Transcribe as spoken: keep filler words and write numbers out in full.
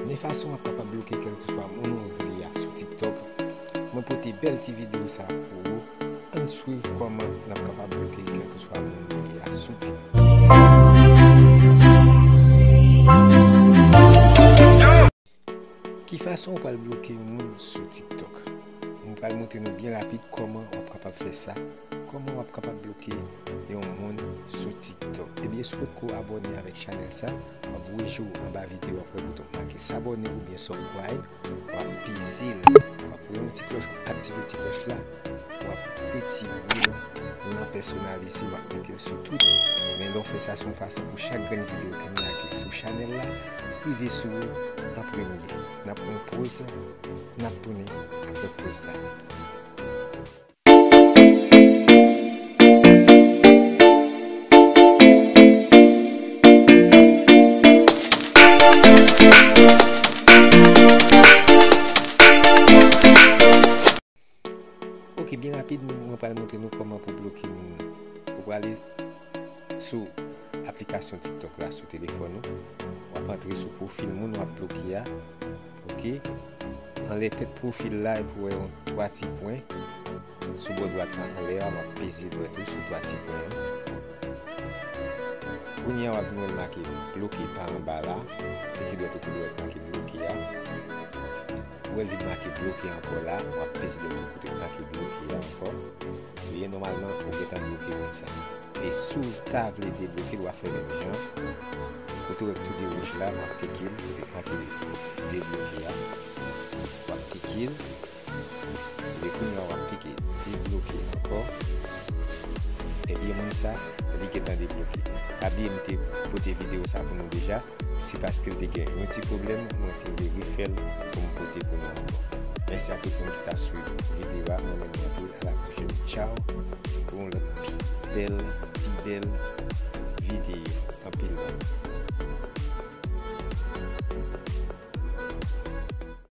Men fason w ap kapab bloke kèlkeswa moun ou vle a sou TikTok. Mwen pote bèl ti videyo sa a pou ou. Ann swiv kòman n ap kapab bloke kèlkeswa moun nou ye a sou TikTok. Ki fason w pral bloke yon moun sou TikTok? Mwen pral montre nou byen rapid kòman w ap kapab fè sa, kòman w ap kapab bloke yon moun sou TikTok. Ebyen, si w potko abòne avèk chanèl sa, w ap voye je w anba videyo, w ap wè bouton make s'abonner oubyen subscribe, w ap peze l, w ap wè yon ti klòch, w ap aktive ti klòch la, w ap retire l nan pèsonalize, w ap mete l sou tout. Men lè w fè sa, se yon fason pou chak grenn videyo ke m lage sou chanèl la rive sou ou an premye. N ap pran yon poz, n ap tounen apre poz la. Ok, byen rapid, nou, mwen pral montre nou kòman pou bloke moun nan. Ou prale sou aplikasyon TikTok la sou telefòn ou. W ap antre sou pwofil moun w ap bloke a. Ok. Anlè tèt pwofil la, epi w wè yon twa ti pwen. Sou bò dwat la anlè a, w ap peze dwèt ou sou twa ti pwen an. Kounye a, w ap vin wè l make bloke pa anba la. Teke dwèt ou kote w wè l make bloke a. Ou wè l vin make bloke ankò la, w ap peze dwèt ou kote l make bloke a ankò. Ebyen, nòmalman, ou gentan bloke moun sa. E si w ta vle debloke l, w ap fè menm jan. Kote w wè tou de wouj la, w ap klike l, kote make debloke a. W ap klike l. Epi kounye a, w ap klike debloke ankò. Ebyen, moun sa, li gentan debloke. Pa bliye m te pote videyo sa pou nou deja. Se paske l te gen yon ti pwoblèm, mwen te vle refè l pou m pote pou nou ankò. Mèsi a tout moun ki t ap swiv videyo a. Mwen menm, mwen di a la pwochèn. Tchaw. Pou yon lòt pi bèl, pi bèl